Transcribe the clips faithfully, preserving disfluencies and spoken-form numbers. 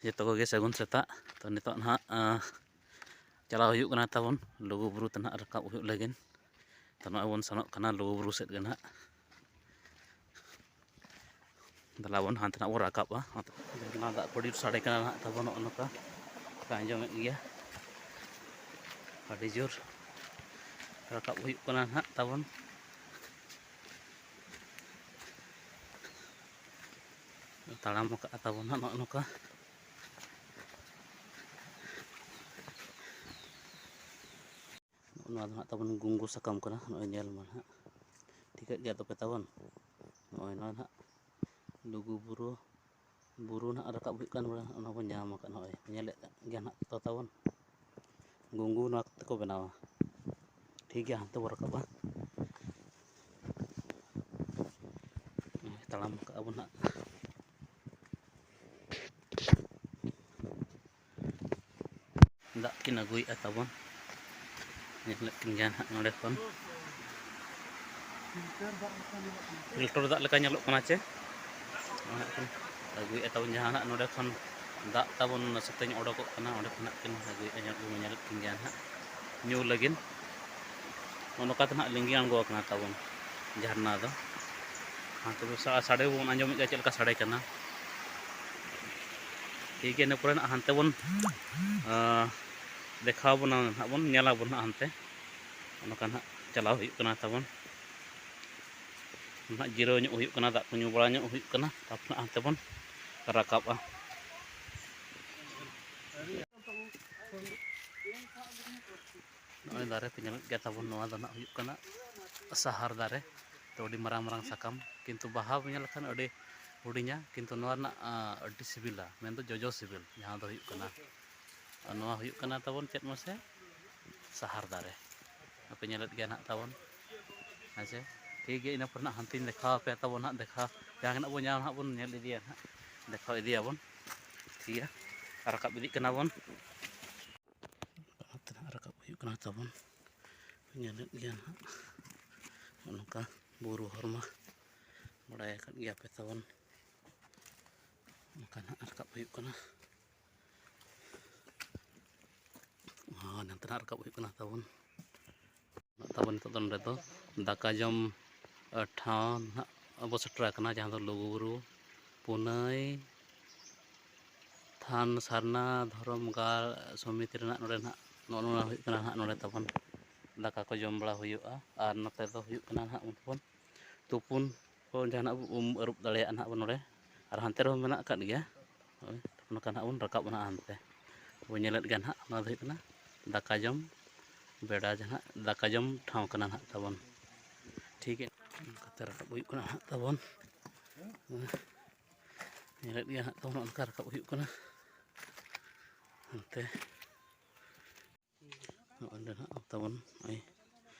ᱡᱚᱛᱚ ᱠᱚᱜᱮ ᱥᱟᱹᱜᱩᱱ ᱥᱮᱛᱟᱜ᱾ ᱛᱚ, ᱱᱤᱛᱚᱜ ᱱᱟᱦᱟᱜ, ᱟᱸ, ᱪᱟᱞᱟᱣ ᱦᱩᱭᱩᱜ ᱠᱟᱱᱟ ᱛᱟᱵᱚᱱ ᱞᱩᱜᱩᱵᱩᱨᱩ ᱛᱮ ᱱᱟᱦᱟᱜ ᱨᱟᱠᱟᱵ ᱦᱩᱭᱩᱜ ᱞᱟᱹᱜᱤᱫ᱾ ᱛᱚ, ᱱᱚᱜᱼᱚᱭ ᱵᱚᱱ ᱥᱮᱱᱚᱜ ᱠᱟᱱᱟ ᱞᱩᱜᱩᱵᱩᱨᱩ ᱥᱮᱫ ᱜᱮ ᱱᱟᱦᱟᱜ᱾ ᱫᱮᱞᱟ ᱵᱚᱱ ᱦᱟᱱᱛᱮ ᱱᱟᱜ ᱵᱚᱱ ᱨᱟᱠᱟᱵᱼᱟ᱾ ᱡᱷᱟᱨᱱᱟ ᱫᱟᱜ ᱠᱚ ᱟᱹᱰᱤ ᱡᱳᱨ ᱥᱟᱰᱮ ᱠᱟᱱᱟ ᱱᱟᱦᱟᱜ ᱛᱟᱵᱚᱱ, ᱱᱚᱜᱼᱚ ᱱᱚᱝᱠᱟ ᱯᱮ ᱟᱸᱡᱚᱢᱮᱫ ᱜᱮᱭᱟ, ᱟᱹᱰᱤ ᱡᱳᱨ ᱨᱟᱠᱟᱵ ᱦᱩᱭᱩᱜ ᱠᱟᱱᱟ ᱱᱟᱦᱟᱜ ᱛᱟᱵᱚᱱ᱾ ᱛᱟᱲᱟᱢ ᱟᱠᱟᱫᱼᱟ ᱛᱟᱵᱚᱱ ᱱᱟᱦᱟᱜ ᱱᱚᱜᱼᱚ ᱱᱚᱝᱠᱟ᱾ ᱱᱚᱣᱟ ᱫᱚ ᱱᱟᱦᱟᱜ ᱛᱟᱵᱚᱱ ᱜᱩᱝᱜᱩ ᱥᱟᱠᱟᱢ ᱠᱟᱱᱟ, ᱱᱚᱜᱼᱚᱭ ᱧᱮᱞ ᱢᱟ ᱱᱟᱦᱟᱜ, ᱴᱷᱤᱠᱟᱹᱜ ᱜᱮᱭᱟ ᱛᱚᱯᱮ ᱛᱟᱵᱚᱱ᱾ ᱱᱚᱜᱼᱚᱭ ᱱᱚᱣᱟ ᱱᱟᱦᱟᱜ ᱞᱩᱜᱩ ᱵᱩᱨᱩ, ᱵᱩᱨᱩ ᱱᱟᱦᱟᱜ ᱨᱟᱠᱟᱵ ᱦᱩᱭᱩᱜ ᱠᱟᱱ ᱵᱮᱲᱟ ᱚᱱᱟ ᱵᱚᱱ ᱧᱟᱢ ᱟᱠᱟᱫ, ᱱᱚᱜᱼᱚᱭ ᱧᱮᱞᱮᱫ ᱜᱮᱭᱟ ᱱᱟᱦᱟᱜ ᱛᱚ ᱛᱟᱵᱚᱱ, ᱜᱩᱝᱜᱩ ᱱᱚᱣᱟ ᱠᱚᱛᱮ ᱠᱚ ᱵᱮᱱᱟᱣᱟ᱾ ᱴᱷᱤᱠ ᱜᱮᱭᱟ, ᱦᱟᱱᱛᱮ ᱵᱚᱱ ᱨᱟᱠᱟᱵᱼᱟ, ᱛᱟᱲᱟᱢ ᱠᱟᱜᱼᱟ ᱵᱚᱱ ᱱᱟᱦᱟᱜ᱾ ᱫᱟᱜ ᱠᱤᱱ ᱟᱹᱜᱩᱭᱮᱫᱼᱟ ᱛᱟᱵᱚᱱ, ᱧᱮᱞᱮᱫ ᱠᱤᱱ ᱜᱮᱭᱟ ᱱᱟᱦᱟᱜ ᱱᱚᱰᱮ ᱠᱷᱚᱱ᱾ ᱯᱷᱤᱞᱴᱚᱨ ᱫᱟᱜ ᱞᱮᱠᱟ ᱧᱮᱞᱚᱜ ᱠᱟᱱᱟ ᱪᱮ? ᱚᱱᱟ ᱠᱷᱚᱱ ᱟᱹᱜᱩᱭᱮᱫᱼᱟ ᱛᱟᱵᱚᱱ ᱡᱟᱦᱟᱸ ᱱᱟᱦᱟᱜ ᱱᱚᱰᱮ ᱠᱷᱚᱱ ᱫᱟᱜ ᱛᱟᱵᱚᱱ ᱥᱟᱛᱮᱧ ᱚᱰᱚᱠᱚᱜ ᱠᱟᱱᱟ, ᱚᱸᱰᱮ ᱠᱷᱚᱱᱟᱜ ᱠᱤᱱ ᱟᱹᱜᱩᱭᱮᱫᱼᱟ, ᱧᱮᱞ, ᱧᱮᱞᱮᱫ ᱠᱤᱱ ᱜᱮᱭᱟ ᱱᱟᱦᱟᱜ ᱧᱩ ᱞᱟᱹᱜᱤᱫ᱾ ᱱᱚᱜᱼᱚ ᱱᱚᱝᱠᱟ ᱛᱮ ᱱᱟᱦᱟᱜ ᱞᱤᱸᱜᱤ ᱟᱬᱜᱚ ᱟᱠᱟᱱᱟ ᱛᱟᱵᱚᱱ ᱡᱷᱟᱨᱱᱟ ᱫᱚ᱾ ᱦᱟᱱᱛᱮ ᱵᱚᱱ ᱥᱟ-, ᱥᱟᱰᱮ ᱵᱚᱱ ᱟᱸᱡᱚᱢᱮᱫ ᱜᱮᱭᱟ ᱪᱮᱫ ᱞᱮᱠᱟ ᱥᱟᱰᱮ ᱠᱟᱱᱟ᱾ ᱴᱷᱤᱠ ᱜᱮᱭᱟ, ᱤᱱᱟᱹ ᱯᱚᱨᱮ ᱱᱟᱦᱟᱜ ᱦᱟᱱᱛᱮ ᱵᱚᱱ, ᱟᱸ, ᱫᱮᱠᱷᱟᱣ ᱟᱵᱚᱱᱟ ᱱᱟᱦᱟᱜ ᱵᱚᱱ, ᱧᱮᱞ ᱟᱵᱚᱱ ᱱᱟᱦᱟᱜ ᱦᱟᱱᱛᱮ᱾ ᱚᱱᱠᱟ ᱱᱟᱦᱟᱜ ᱪᱟᱞᱟᱣ ᱦᱩᱭᱩᱜ ᱠᱟᱱᱟ ᱛᱟᱵᱚᱱ᱾ ᱱᱟᱦᱟᱜ ᱡᱤᱨᱟᱹᱣ ᱧᱚᱜ ᱦᱩᱭᱩᱜ ᱠᱟᱱᱟ, ᱫᱟᱜ ᱠᱚ ᱧᱩ ᱵᱟᱲᱟ ᱧᱚᱜ ᱦᱩᱭᱩᱜ ᱠᱟᱱᱟ, ᱛᱟᱨᱯᱚᱨᱮ ᱱᱟᱦᱟᱜ ᱦᱟᱱᱛᱮ ᱵᱚᱱ ᱨᱟᱠᱟᱵᱼᱟ᱾ ᱱᱚᱜᱼᱚᱭ ᱫᱟᱨᱮ ᱯᱮ ᱧᱮᱞᱮᱫ ᱜᱮᱭᱟ ᱛᱟᱵᱚᱱ, ᱱᱚᱣᱟ ᱫᱚ ᱱᱟᱦᱟᱜ ᱦᱩᱭᱩᱜ ᱠᱟᱱᱟ ᱥᱟᱦᱟᱨ ᱫᱟᱨᱮ᱾ ᱛᱚ, ᱟᱹᱰᱤ ᱢᱟᱨᱟᱝ ᱢᱟᱨᱟᱝ ᱥᱟᱠᱟᱢ, ᱠᱤᱱᱛᱩ ᱵᱟᱦᱟ ᱵᱚᱱ ᱧᱮᱞ ᱞᱮᱠᱷᱟᱱ ᱟᱹᱰᱤ ᱦᱩᱰᱤᱧᱟ, ᱠᱤᱱᱛᱩ ᱱᱚᱣᱟ ᱨᱮᱱᱟᱜ, ᱟᱸ, ᱟᱹᱰᱤ ᱥᱤᱵᱤᱞᱟ, ᱢᱮᱱᱫᱚ ᱡᱚᱡᱚ ᱥᱤᱵᱤᱞ, ᱡᱟᱦᱟᱸ ᱫᱚ ᱦᱩᱭᱩᱜ ᱠᱟᱱᱟ᱾ ᱟᱨ ᱱᱚᱣᱟ ᱦᱩᱭᱩᱜ ᱠᱟᱱᱟ ᱛᱟᱵᱚᱱ ᱪᱮᱫ ᱢᱟᱥᱮ? ᱥᱟᱦᱟᱨ ᱫᱟᱨᱮ᱾ ᱟᱯᱮ ᱧᱮᱞᱮᱫ ᱜᱮᱭᱟ ᱱᱟᱦᱟᱜ ᱛᱟᱵᱚᱱ᱾ ᱦᱮᱸ ᱥᱮ? ᱴᱷᱤᱠ ᱜᱮᱭᱟ, ᱤᱱᱟᱹ ᱯᱚᱨᱮ ᱱᱟᱦᱟᱜ ᱦᱟᱱᱛᱮᱧ ᱫᱮᱠᱷᱟᱣ ᱟᱯᱮᱭᱟ ᱛᱟᱵᱚᱱ ᱱᱟᱦᱟᱜ, ᱫᱮᱠᱷᱟᱣ ᱡᱟᱦᱟᱸ ᱜᱮ ᱱᱟᱦᱟᱜ ᱵᱚᱱ ᱧᱟᱢᱟ ᱱᱟᱦᱟᱜ ᱵᱚᱱ ᱧᱮᱞ ᱤᱫᱤᱭᱟ ᱱᱟᱦᱟᱜ, ᱫᱮᱠᱷᱟᱣ ᱤᱫᱤᱭᱟᱵᱚᱱ᱾ ᱴᱷᱤᱠ ᱜᱮᱭᱟ, ᱨᱟᱠᱟᱵ ᱤᱫᱤᱜ ᱠᱟᱱᱟ ᱵᱚᱱ᱾ ᱚᱱᱟᱛᱮ ᱱᱟᱦᱟᱜ ᱨᱟᱠᱟᱵ ᱦᱩᱭᱩᱜ ᱠᱟᱱᱟ ᱛᱟᱵᱚᱱ᱾ ᱧᱮᱞᱮᱫ ᱜᱮᱭᱟ ᱱᱟᱦᱟᱜ, ᱱᱚᱜᱼᱚ ᱱᱚᱝᱠᱟ ᱵᱩᱨᱩ ᱦᱚᱨᱢᱟ ᱵᱟᱲᱟᱭ ᱟᱠᱟᱫ ᱜᱮᱭᱟ ᱯᱮ ᱛᱟᱵᱚᱱ᱾ ᱚᱱᱠᱟ ᱱᱟᱦᱟᱜ ᱨᱟᱠᱟᱵ ᱦᱩᱭᱩᱜ ᱠᱟᱱᱟ᱾ ᱱᱚᱱᱛᱮ ᱱᱟᱜ ᱨᱟᱠᱟᱵ ᱦᱩᱭᱩᱜ ᱠᱟᱱᱟ ᱛᱟᱵᱚᱱ᱾ ᱛᱟᱵᱚᱱ ᱱᱤᱛᱚᱜ ᱫᱚ ᱱᱚᱰᱮ ᱫᱚ ᱫᱟᱠᱟ ᱡᱚᱢ, ᱮ, ᱴᱷᱟᱶ ᱱᱟᱜ ᱵᱚ ᱥᱮᱴᱮᱨ ᱟᱠᱟᱱᱟ, ᱡᱟᱦᱟᱸ ᱫᱚ ᱞᱩᱜᱩᱵᱩᱨᱩ ᱯᱩᱱᱟᱹᱭ ᱛᱷᱟᱱ ᱥᱟᱨᱱᱟ ᱫᱷᱚᱨᱚᱢ ᱜᱟᱲ ᱥᱚᱢᱤᱛᱤ ᱨᱮᱱᱟᱜ ᱱᱚᱰᱮ ᱱᱟᱜ ᱱᱚᱜᱼᱚ ᱱᱚᱣᱟ ᱦᱩᱭᱩᱜ ᱠᱟᱱᱟ ᱱᱟᱜ ᱱᱚᱰᱮ ᱛᱟᱵᱚᱱ ᱫᱟᱠᱟ ᱠᱚ ᱡᱚᱢ ᱵᱟᱲᱟ ᱦᱩᱭᱩᱜᱼᱟ᱾ ᱟᱨ ᱱᱚᱛᱮ ᱫᱚ ᱦᱩᱭᱩᱜ ᱠᱟᱱᱟ ᱱᱟᱜ ᱩᱱ ᱛᱟᱵᱚᱱ ᱛᱩᱯᱩᱱ ᱠᱚ ᱡᱟᱦᱟᱱᱟᱜ ᱵᱚ ᱩᱢ ᱟᱹᱨᱩᱵ ᱫᱟᱲᱮᱭᱟᱜᱼᱟ ᱱᱟᱜ ᱵᱚᱱ ᱱᱚᱰᱮ᱾ ᱟᱨ ᱦᱟᱱᱛᱮ ᱨᱮᱦᱚᱸ ᱢᱮᱱᱟᱜ ᱟᱠᱟᱫ ᱜᱮᱭᱟ᱾ ᱦᱳᱭ, ᱱᱚᱝᱠᱟ ᱱᱟᱜ ᱵᱚᱱ ᱨᱟᱠᱟᱵ ᱱᱟᱜ ᱦᱟᱱᱛᱮ᱾ ᱵᱚᱱ ᱧᱮᱞᱮᱫ ᱜᱮᱭᱟ ᱱᱟᱜ, ᱚᱱᱟ ᱫᱚ ᱦᱩᱭᱩᱜ ᱠᱟᱱᱟ ᱫᱟᱠᱟ ᱡᱚᱢ ᱵᱮᱲᱟ ᱡᱟᱦᱟᱸ ᱫᱟᱠᱟ ᱡᱚᱢ ᱴᱷᱟᱶ ᱠᱟᱱᱟ ᱱᱟᱜ ᱛᱟᱵᱚᱱ᱾ ᱴᱷᱤᱠ ᱜᱮᱭᱟ, ᱚᱱᱠᱟᱛᱮ ᱨᱟᱠᱟᱵ ᱦᱩᱭᱩᱜ ᱠᱟᱱᱟ ᱱᱟᱜ ᱛᱟᱵᱚᱱ᱾ ᱧᱮᱞᱮᱫ ᱜᱮᱭᱟ ᱱᱟᱜ ᱛᱟᱵᱚᱱ, ᱚᱱᱠᱟ ᱨᱟᱠᱟᱵ ᱦᱩᱭᱩᱜ ᱠᱟᱱᱟ ᱦᱟᱱᱛᱮ᱾ ᱱᱚᱜᱼᱚᱭ ᱱᱚᱰᱮ ᱱᱟᱜ ᱛᱟᱵᱚᱱ ᱱᱚᱜᱼᱚᱭ,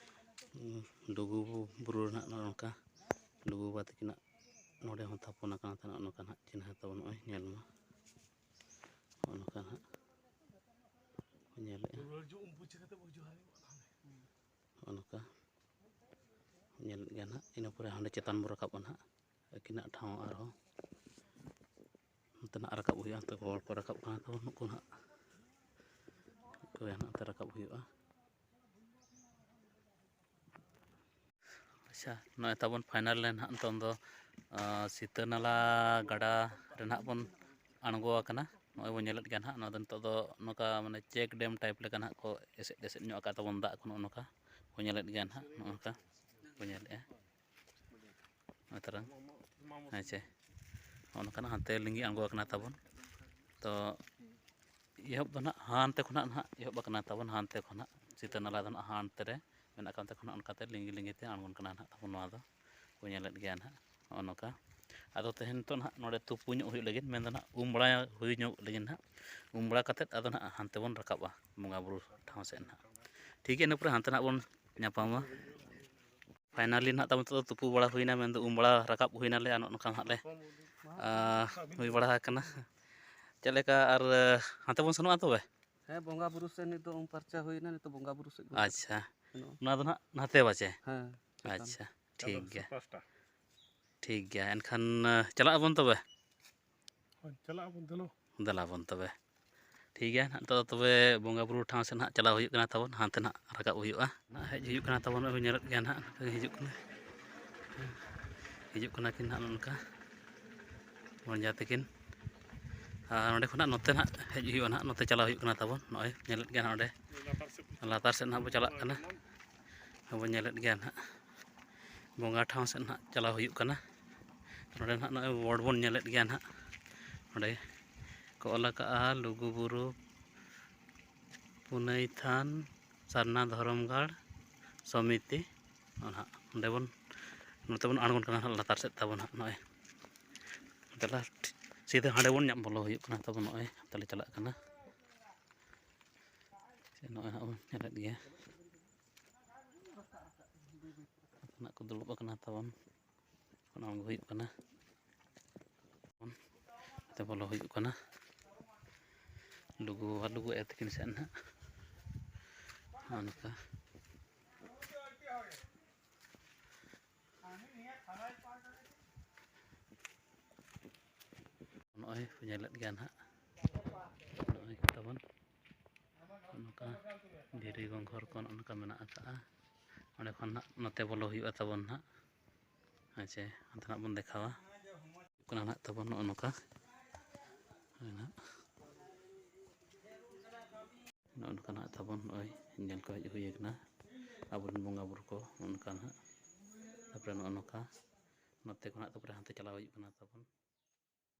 ᱩᱸ, ᱞᱩᱜᱩ ᱵᱩᱨᱩ ᱨᱮ ᱱᱟᱜ ᱱᱚᱜᱼᱚ ᱱᱚᱝᱠᱟ ᱞᱩᱜᱩ ᱵᱟᱵᱟ ᱛᱟᱹᱠᱤᱱᱟᱜ ᱱᱚᱰᱮ ᱦᱚᱸ ᱛᱷᱟᱯᱚᱱ ᱟᱠᱟᱱᱟ᱾ ᱱᱚᱜᱼᱚ ᱱᱚᱝᱠᱟ ᱱᱟᱜ ᱪᱤᱱᱦᱟᱹ ᱛᱟᱵᱚᱱ ᱱᱚᱜᱼᱚᱭ ᱧᱮᱞ ᱢᱟ᱾ ᱱᱚᱜᱼᱚ ᱱᱚᱝᱠᱟ ᱱᱟᱜ ᱠᱚ ᱧᱮᱞᱮᱫᱼᱟ᱾ ᱱᱚᱜᱼᱚ ᱱᱚᱝᱠᱟ ᱧᱮᱞᱮᱫ ᱜᱮᱭᱟ ᱱᱟᱜ᱾ ᱤᱱᱟᱹ ᱯᱚᱨᱮ ᱦᱟᱸᱰᱮ ᱪᱮᱛᱟᱱ ᱵᱚ ᱨᱟᱠᱟᱵᱼᱟ ᱱᱟᱜ ᱟᱹᱠᱤᱱᱟᱜ ᱴᱷᱟᱶ ᱟᱨᱦᱚᱸ᱾ ᱱᱚᱛᱮ ᱱᱟᱜ ᱨᱟᱠᱟᱵ ᱦᱩᱭᱩᱜᱼᱟ, ᱱᱚᱛᱮ ᱦᱚᱲ ᱠᱚ ᱨᱟᱠᱟᱵ ᱠᱟᱱᱟ ᱠᱚ, ᱱᱩᱠᱩ ᱱᱟᱜ ᱠᱚ ᱱᱟᱜ ᱛᱮ ᱨᱟᱠᱟᱵ ᱦᱩᱭᱩᱜᱼᱟ᱾ ᱟᱪᱪᱷᱟ, ᱱᱚᱜᱼᱚᱭ ᱛᱟᱵᱚᱱ final ᱨᱮ ᱱᱟᱦᱟᱜ ᱱᱤᱛᱚᱝ ᱫᱚ, ᱟᱸ, ᱥᱤᱛᱟᱹ ᱱᱟᱞᱟ ᱜᱟᱰᱟ ᱨᱮ ᱱᱟᱦᱟᱜ ᱵᱚᱱ ᱟᱬᱜᱚ ᱟᱠᱟᱱᱟ᱾ ᱱᱚᱜᱼᱚᱭ ᱵᱚᱱ ᱧᱮᱞᱮᱫ ᱜᱮᱭᱟ ᱱᱟᱦᱟᱜ, ᱱᱚᱣᱟ ᱫᱚ ᱱᱤᱛᱚᱜ ᱫᱚ ᱱᱚᱝᱠᱟ ᱢᱟᱱᱮ check dam type ᱞᱮᱠᱟ ᱱᱟᱦᱟᱜ ᱠᱚ ᱮᱥᱮᱫ ᱮᱥᱮᱫ ᱧᱚᱜ ᱟᱠᱟᱫ ᱛᱟᱵᱚᱱ ᱫᱟᱜ ᱠᱚ, ᱱᱚᱜᱼᱚ ᱱᱚᱝᱠᱟ ᱵᱚᱱ ᱧᱮᱞᱮᱫ ᱜᱮᱭᱟ ᱱᱟᱦᱟᱜ, ᱱᱚᱜᱼᱚ ᱱᱚᱝᱠᱟ ᱵᱚᱱ ᱧᱮᱞᱮᱫᱼᱟ᱾ ᱱᱚᱜᱼᱚᱭ ᱛᱟᱨᱟ, ᱦᱮᱸ ᱪᱮ, ᱱᱚᱜᱼᱚ ᱱᱚᱝᱠᱟ ᱱᱟᱦᱟᱜ ᱦᱟᱱᱛᱮ ᱞᱤᱸᱜᱤ ᱟᱬᱜᱚ ᱟᱠᱟᱱᱟ ᱛᱟᱵᱚᱱ᱾ ᱛᱚ, ᱮᱦᱚᱵ ᱫᱚ ᱱᱟᱦᱟᱜ ᱦᱟᱱᱛᱮ ᱠᱷᱚᱱᱟᱜ ᱱᱟᱦᱟᱜ ᱮᱦᱚᱵ ᱟᱠᱟᱱᱟ ᱛᱟᱵᱚᱱ, ᱦᱟᱱᱛᱮ ᱠᱷᱚᱱᱟᱜ ᱥᱤᱛᱟᱹ ᱱᱟᱞᱟ ᱫᱚ ᱱᱟᱦᱟᱜ ᱦᱟᱱᱛᱮ ᱨᱮ ᱢᱮᱱᱟᱜ ᱟᱠᱟᱫ, ᱚᱱᱛᱮ ᱠᱷᱚᱱᱟᱜ ᱚᱱᱠᱟᱛᱮ ᱞᱤᱸᱜᱤ ᱞᱤᱸᱜᱤ ᱛᱮ ᱟᱬᱜᱚᱱ ᱠᱟᱱᱟ ᱱᱟᱦᱟᱜ ᱛᱟᱵᱚᱱ ᱱᱚᱣᱟ ᱫᱚ᱾ ᱠᱚ ᱧᱮᱞᱮᱫ ᱜᱮᱭᱟ ᱱᱟᱦᱟᱜ, ᱱᱚᱜᱼᱚ ᱱᱚᱝᱠᱟ᱾ ᱟᱫᱚ ᱛᱮᱦᱮᱧ ᱱᱤᱛᱚᱜ ᱱᱟᱦᱟᱜ ᱱᱚᱰᱮ ᱛᱩᱯᱩ ᱧᱚᱜ ᱦᱩᱭᱩᱜ ᱞᱟᱹᱜᱤᱫ, ᱢᱮᱱᱫᱚ ᱱᱟᱦᱟᱜ ᱩᱢ ᱵᱟᱲᱟ ᱦᱩᱭ ᱧᱚᱜ ᱞᱟᱹᱜᱤᱫ ᱱᱟᱦᱟᱜ᱾ ᱩᱢ ᱵᱟᱲᱟ ᱠᱟᱛᱮᱫ ᱟᱫᱚ ᱱᱟᱦᱟᱜ ᱦᱟᱱᱛᱮ ᱵᱚᱱ ᱨᱟᱠᱟᱵᱼᱟ ᱵᱚᱸᱜᱟ ᱵᱩᱨᱩ ᱴᱷᱟᱶ ᱥᱮᱫ ᱱᱟᱦᱟᱜ᱾ ᱴᱷᱤᱠ ᱜᱮᱭᱟ, ᱤᱱᱟᱹ ᱯᱚᱨᱮ ᱦᱟᱱᱛᱮ ᱱᱟᱦᱟᱜ ᱵᱚᱱ ᱧᱟᱯᱟᱢᱟ᱾ Finally ᱱᱟᱦᱟᱜ ᱛᱟᱵᱚᱱ ᱱᱤᱛᱚᱜ ᱫᱚ ᱛᱩᱯᱩ ᱵᱟᱲᱟ ᱦᱩᱭᱱᱟ, ᱢᱮᱱᱫᱚ ᱩᱢ ᱵᱟᱲᱟ ᱨᱟᱠᱟᱵ ᱦᱩᱭᱱᱟᱞᱮ, ᱟᱨ ᱱᱚᱜᱼᱚ ᱱᱚᱝᱠᱟ ᱱᱟᱦᱟᱜ ᱞᱮ, ᱟ, ᱦᱩᱭ ᱵᱟᱲᱟ ᱟᱠᱟᱱᱟ᱾ ᱪᱮᱫ ᱞᱮᱠᱟ ᱟᱨ, ᱟ, ᱦᱟᱱᱛᱮ ᱵᱚᱱ ᱥᱮᱱᱚᱜᱼᱟ ᱛᱚᱵᱮ? ᱦᱮᱸ, ᱵᱚᱸᱜᱟ ᱵᱩᱨᱩ ᱥᱮᱫ ᱱᱤᱛᱚᱜ ᱩᱢ ᱯᱷᱟᱨᱪᱟ ᱦᱩᱭᱱᱟ, ᱱᱤᱛᱚᱜ ᱵᱚᱸᱜᱟ ᱵᱩᱨᱩ ᱥᱮᱫ ᱵᱚᱱ ᱟᱪᱪᱷᱟ᱾ ᱥᱮᱱᱚᱜᱼᱟ᱾ ᱚᱱᱟ ᱫᱚ ᱱᱟᱦᱟᱜ ᱱᱟᱛᱮ ᱵᱟᱪᱮ? ᱦᱮᱸ, ᱪᱮᱛᱟᱱ᱾ ᱟᱪᱪᱷᱟ, ᱴᱷᱤᱠ ᱪᱟᱸᱫᱚ ᱜᱮᱭᱟ᱾ ᱥᱮ ᱯᱟᱥᱴᱟ᱾ ᱴᱷᱤᱠ ᱜᱮᱭᱟ, ᱮᱱᱠᱷᱟᱱ, ᱟ, ᱪᱟᱞᱟᱜ ᱟᱵᱚᱱ ᱛᱚᱵᱮ? ᱦᱳᱭ, ᱪᱟᱞᱟᱜ ᱟᱵᱚᱱ, ᱫᱮᱞᱳ᱾ ᱫᱮᱞᱟ ᱵᱚᱱ ᱛᱚᱵᱮ᱾ ᱴᱷᱤᱠ ᱜᱮᱭᱟ ᱱᱟᱦᱟᱜ, ᱱᱤᱛᱚᱜ ᱫᱚ ᱛᱚᱵᱮ ᱵᱚᱸᱜᱟ ᱵᱩᱨᱩ ᱴᱷᱟᱶ ᱥᱮᱫ ᱱᱟᱦᱟᱜ ᱪᱟᱞᱟᱣ ᱦᱩᱭᱩᱜ ᱠᱟᱱᱟ ᱛᱟᱵᱚᱱ, ᱦᱟᱱᱛᱮ ᱱᱟᱦᱟᱜ ᱨᱟᱠᱟᱵ ᱦᱩᱭᱩᱜᱼᱟ᱾ ᱱᱟᱦᱟᱜ ᱦᱮᱡ ᱦᱩᱭᱩᱜ ᱠᱟᱱᱟ ᱛᱟᱵᱚᱱ, ᱱᱚᱜᱼᱚᱭ ᱵᱚᱱ ᱧᱮᱞᱮᱫ ᱜᱮᱭᱟ ᱱᱟᱦᱟᱜ, ᱱᱚᱛᱮ ᱦᱤᱡᱩᱜ ᱠᱟᱱᱟ, ᱦᱤᱡᱩᱜ ᱠᱟᱱᱟ ᱠᱤᱱ ᱱᱟᱦᱟᱜ ᱱᱚᱜᱼᱚ ᱱᱚᱝᱠᱟ ᱵᱚᱱᱡᱟ ᱛᱟᱹᱠᱤᱱ᱾ ᱟᱨ ᱱᱚᱸᱰᱮ ᱠᱷᱚᱱᱟᱜ ᱱᱚᱛᱮ ᱱᱟᱦᱟᱜ ᱦᱮᱡ ᱦᱩᱭᱩᱜᱼᱟ ᱱᱟᱦᱟᱜ, ᱱᱚᱛᱮ ᱪᱟᱞᱟᱣ ᱦᱩᱭᱩᱜ ᱠᱟᱱᱟ ᱛᱟᱵᱚᱱ᱾ ᱱᱚᱜᱼᱚᱭ ᱧᱮᱞᱮᱫ ᱜᱮᱭᱟ ᱱᱟᱦᱟᱜ ᱚᱸᱰᱮ ᱞᱟᱛᱟᱨ ᱥᱮᱫ ᱱᱟᱦᱟᱜ ᱵᱚ ᱪᱟᱞᱟᱜ ᱠᱟᱱᱟ, ᱵᱚᱱ ᱧᱮᱞᱮᱫ ᱜᱮᱭᱟ ᱱᱟᱦᱟᱜ ᱵᱚᱸᱜᱟ ᱴᱷᱟᱶ ᱥᱮᱫ ᱱᱟᱦᱟᱜ ᱪᱟᱞᱟᱣ ᱦᱩᱭᱩᱜ ᱠᱟᱱᱟ᱾ ᱱᱚᱸᱰᱮ ᱱᱟᱦᱟᱜ ᱱᱚᱜᱼᱚᱭ board ᱵᱚᱱ ᱧᱮᱞᱮᱫ ᱜᱮᱭᱟ ᱱᱟᱦᱟᱜ, ᱱᱚᱸᱰᱮ ᱠᱚ ᱚᱞ ᱟᱠᱟᱜᱼᱟ ᱞᱩᱜᱩᱵᱩᱨᱩ ᱯᱩᱱᱟᱹᱭ ᱛᱷᱟᱱ ᱥᱟᱨᱱᱟ ᱫᱷᱚᱨᱚᱢ ᱜᱟᱲ ᱥᱚᱢᱤᱛᱤ᱾ ᱱᱚᱜᱼᱚ ᱱᱟᱦᱟᱜ ᱚᱸᱰᱮ ᱵᱚᱱ, ᱱᱚᱛᱮ ᱵᱚᱱ ᱟᱬᱜᱚᱱ ᱠᱟᱱᱟ ᱱᱟᱦᱟᱜ ᱞᱟᱛᱟᱨ ᱥᱮᱫ ᱛᱟᱵᱚᱱ ᱱᱟᱦᱟᱜ ᱱᱚᱜᱼᱚᱭ᱾ ᱫᱮᱞᱟ, ᱥᱤᱫᱷᱟᱹ ᱦᱟᱸᱰᱮ ᱵᱚᱱ ᱧᱟᱢ ᱵᱚᱞᱚ ᱦᱩᱭᱩᱜ ᱠᱟᱱᱟ ᱛᱟᱵᱚᱱ, ᱱᱚᱜᱼᱚᱭ ᱛᱟᱞᱮ ᱪᱟᱞᱟᱜ ᱠᱟᱱᱟ᱾ ᱥᱮ ᱱᱚᱜᱼᱚᱭ ᱱᱟᱦᱟᱜ ᱵᱚᱱ ᱧᱮᱞᱮᱫ ᱜᱮᱭᱟ, ᱱᱟᱜ ᱠᱚ ᱫᱩᱲᱩᱵ ᱟᱠᱟᱱᱟ ᱛᱟᱵᱚᱱ, ᱚᱱᱟ ᱟᱬᱜᱚ ᱦᱩᱭᱩᱜ ᱠᱟᱱᱟ, ᱛᱮ ᱵᱚᱞᱚ ᱦᱩᱭᱩᱜ ᱠᱟᱱᱟ ᱞᱩᱜᱩ ᱵᱟᱵᱟ ᱞᱩᱜᱩ ᱟᱭᱳ ᱛᱟᱹᱠᱤᱱ ᱥᱮᱫ ᱱᱟᱦᱟᱜ᱾ ᱱᱚᱜᱼᱚ ᱱᱚᱝᱠᱟ᱾ ᱱᱚᱜᱼᱚᱭ ᱯᱮ ᱧᱮᱞᱮᱫ ᱜᱮᱭᱟ ᱱᱟᱦᱟᱜ, ᱱᱚᱜᱼᱚᱭ ᱛᱟᱵᱚᱱ ᱱᱚᱝᱠᱟ ᱫᱷᱤᱨᱤ ᱜᱚᱝᱜᱷᱚᱨ ᱠᱚ ᱱᱚᱜᱼᱚ ᱱᱚᱝᱠᱟ ᱢᱮᱱᱟᱜ ᱟᱠᱟᱜᱼᱟ᱾ ᱚᱸᱰᱮ ᱠᱷᱚᱱ ᱱᱟᱦᱟᱜ ᱱᱚᱛᱮ ᱵᱚᱞᱚ ᱦᱩᱭᱩᱜᱼᱟ ᱛᱟᱵᱚᱱ ᱱᱟᱦᱟᱜ᱾ ᱦᱮᱸ ᱪᱮ, ᱚᱱᱛᱮ ᱱᱟᱦᱟᱜ ᱵᱚᱱ ᱫᱮᱠᱷᱟᱣᱟ᱾ ᱦᱩᱭᱩᱜ ᱠᱟᱱᱟ ᱱᱟᱦᱟᱜ ᱛᱟᱵᱚᱱ ᱱᱚᱜᱼᱚ ᱱᱚᱝᱠᱟ᱾ ᱦᱳᱭ ᱱᱟᱦᱟᱜ᱾ ᱱᱚᱜᱼᱚ ᱱᱚᱝᱠᱟ ᱱᱟᱦᱟᱜ ᱛᱟᱵᱚᱱ ᱱᱚᱜᱼᱚᱭ ᱧᱮᱞ ᱠᱚ ᱦᱮᱡ ᱦᱩᱭ ᱟᱠᱟᱱᱟ᱾ ᱟᱵᱚᱨᱮᱱ ᱵᱚᱸᱜᱟ ᱵᱩᱨᱩ ᱠᱚ ᱱᱚᱜᱼᱚ ᱱᱚᱝᱠᱟ ᱱᱟᱦᱟᱜ᱾ ᱛᱟᱨᱯᱚᱨᱮ ᱱᱚᱜᱼᱚ ᱱᱚᱝᱠᱟ ᱱᱚᱛᱮ ᱠᱷᱚᱱᱟᱜ ᱛᱟᱨᱯᱚᱨᱮ ᱦᱟᱱᱛᱮ ᱪᱟᱞᱟᱣ ᱦᱩᱭᱩᱜ ᱠᱟᱱᱟ ᱛᱟᱵᱚᱱ᱾